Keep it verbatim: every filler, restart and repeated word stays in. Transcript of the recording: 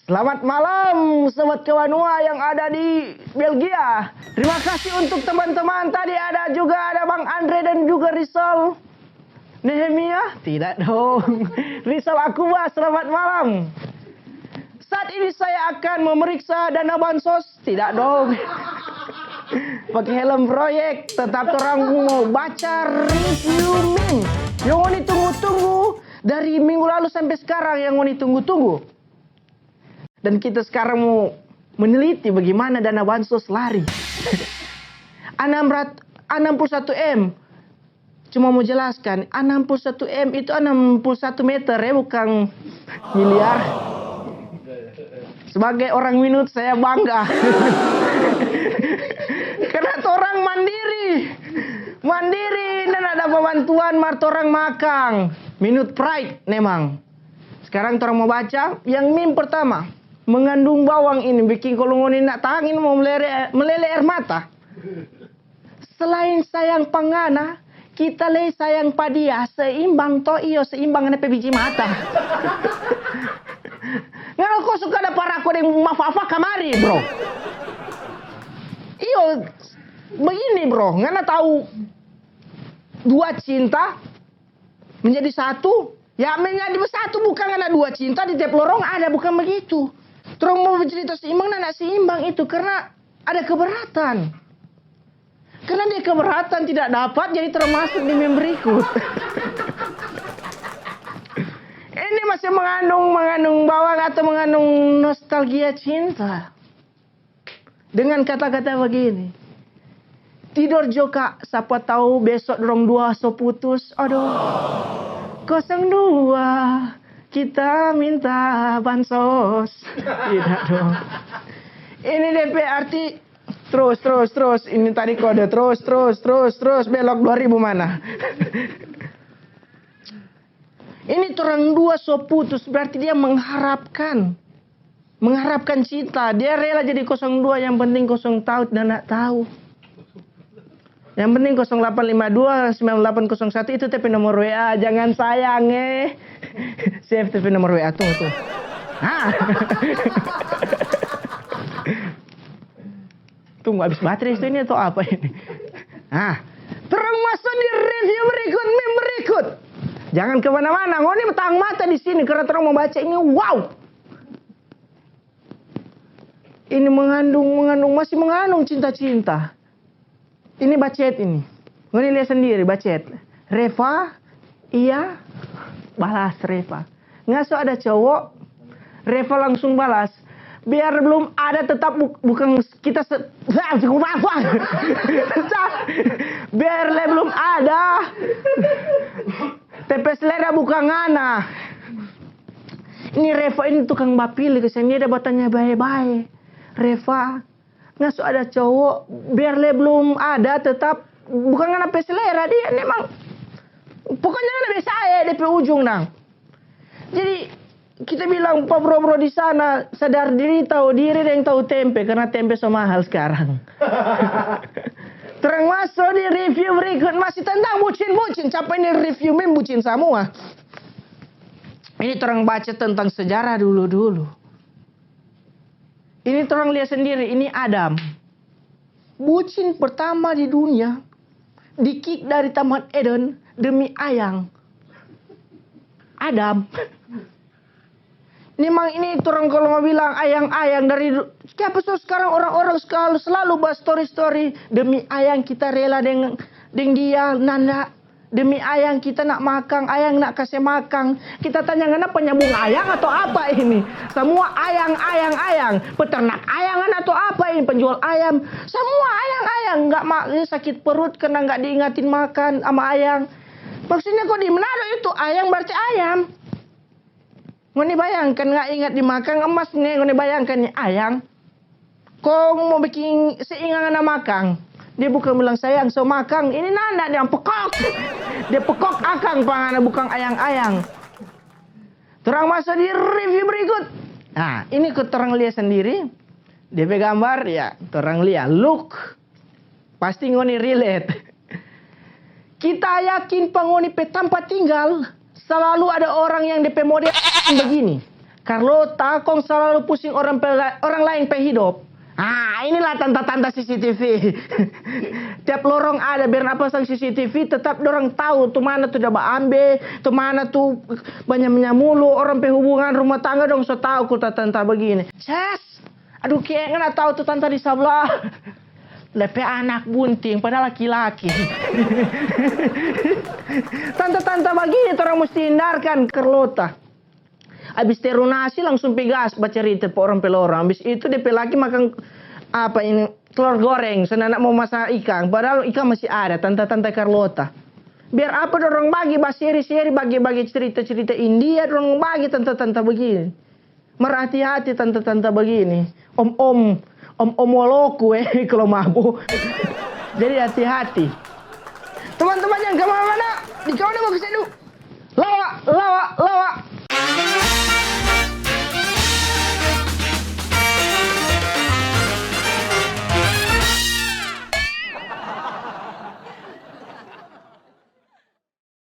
Selamat malam, sobat Kawanua yang ada di Belgia. Terima kasih untuk teman-teman. Tadi ada juga, ada Bang Andre dan juga Rizal. Nehemia? Tidak dong. Rizal Akuba, selamat malam. Saat ini saya akan memeriksa dana bansos. Tidak dong. Pakai helm proyek, tetap orang mau baca review meme. Yang ngoni tunggu-tunggu dari minggu lalu sampai sekarang, yang ngoni tunggu-tunggu. Dan kita sekarang mau meneliti bagaimana dana bansos lari. Enam ratus, enam puluh satu M. Cuma mau jelaskan, enam puluh satu M itu enam puluh satu meter ya, bukan miliar. Sebagai orang Minut, saya bangga. Karena torang mandiri. Mandiri, dan ada bantuan mar torang makang. Minut pride memang. Sekarang torang mau baca yang meme pertama. Mengandung bawang ini bikin kalau ngoni nak tahang ini mau melere-, melele air mata. Selain sayang pa ngana, kita lei sayang pa dia, seimbang to, iyo, seimbang ngana pe biji mata. Ngana ko suka ada parako deng mafafa kamari, bro. Iyo, begini, bro, ngana tahu dua cinta menjadi satu, ya menjadi satu, bukan ngana dua cinta di tiap lorong ada, bukan begitu. Torang mau bercerita seimbang, nah, nggak seimbang itu karena ada keberatan. Karena dia keberatan tidak dapat, jadi termasuk di meme berikut. Ini masih mengandung, mengandung bawang atau mengandung nostalgia cinta. Dengan kata-kata begini, "Tidor jo, Kak, sapa tau besok dorang dua so putus." Aduh. Kosong dua, kita minta bansos. Tidak dong. Ini D P arti terus, terus, terus. Ini tadi kode terus, terus, terus, terus. Belok dua ribu mana? Ini torang dua so putus, berarti dia mengharapkan. Mengharapkan cinta. Dia rela jadi kosong dua, yang penting kosong tahu dan nak tahu. Yang penting kosong delapan lima dua sembilan delapan kosong satu itu T P nomor W A. Jangan sayang, eh. Save T P nomor W A. Tunggu, tunggu. Ah. Tunggu, habis baterai itu ini atau apa ini? Ah. Torang masuk di review berikut, meme berikut. Jangan kemana-mana, ngoni tahang mata di sini karena torang mau baca ini. Wow. Ini mengandung, mengandung, masih mengandung cinta-cinta. Ini bacet ini. Ngoni lia sendiri, bacet. Reva, iya, balas Reva. Ngaso ada cowok, Reva langsung balas. Biar belum ada, tetap bu-, bukan kita se-, biar le belum ada. T P selera bukan ngana. Ini Reva ini tukang bapili, kasiang, dia ada batanya bae-bae. Reva, ngaso ada cowok, biar le belum ada, tetap bukan ngana pe selera, dia memang pokoknya ngana biasa aja, dia pe ujung nang. Jadi kita bilang pa bro-bro di sana, sadar diri, tahu diri deng tahu tempe, karena tempe so mahal sekarang. Torang maso di review berikut, masih tentang bucin-bucin. Capa ini review meme bucin samua. Ini torang baca tentang sejarah dulu-dulu. Ini torang lia sendiri, ini Adam. Bucin pertama di dunia, di-kick dari Taman Eden demi ayang. Adam. Memang ini torang kalau mau bilang ayang-ayang dari du-, kiapa so sekarang orang-orang selalu, selalu bahas story-story demi ayang kita rela deng, deng dia, nanda. Demi ayang kita nak makang, ayang nak kase makang. Kita tanya, "Ngana penyambung ayang atau apa ini?" Samua ayang, ayang, ayang. Peternak ayang atau apa ini? Penjual ayam. Samua ayang, ayang. Nggak ma-, sakit perut karena nggak diingatin makan sama ayang. Maksudnya kok di Manado itu ayang berarti ayam. Ngoni bayangkan, nggak ingat di makang emas, nge, ngoni bayangkan ni ayang. Kong mo biking seinga ngana makang. Dia bukan bilang, "Sayang, so makang." Ini nanda, dia pekok. Dia pekok akang pa ngana, bukan ayang-ayang. Torang maso di review berikut. Nah, ini ko torang lia sendiri. Dia pe gambar, ya, torang lia. Look. Pasti ngoni relate. Kita yakin pa ngoni pe tampa tinggal, slalu ada orang yang de pe model begini. Carlota, kong selalu pusing orang pe, orang lain pe hidop. Ah, inilah tanta-tanta C C T V. Tiap lorong ada, biar apa sang C C T V, tetap dorang tahu tu mana tu da baambe, tu mana tu banya mulu, orang pe hubungan rumah tangga dong so tahu ku tanta-tanta begini. Ces, aduh, kieng ngana tahu tu tanta di sabla. Depe anak bunting, padahal laki-laki. Tanta-tanta bagini torang musti hindarkan, Carlota. Abis teru nasi langsung pi gas bacerita pa orang pe lorong. Abis itu depe laki makang apa ini, telor goreng, so nda mo masa ikang. Padahal ikang masih ada, tanta-tanta Carlota. Biar apa dorang bagi, baseri-seri, bagi-bagi cerita-cerita India, dorang bagi tanta-tanta begini. Mar hati-hati tanta-tanta bagini. Om-om, om-om waloku, eh, kalo mabo. Jadi hati-hati. Teman-teman yang kemana-mana, di kawan mau ke Sedu. Lawa, lawa,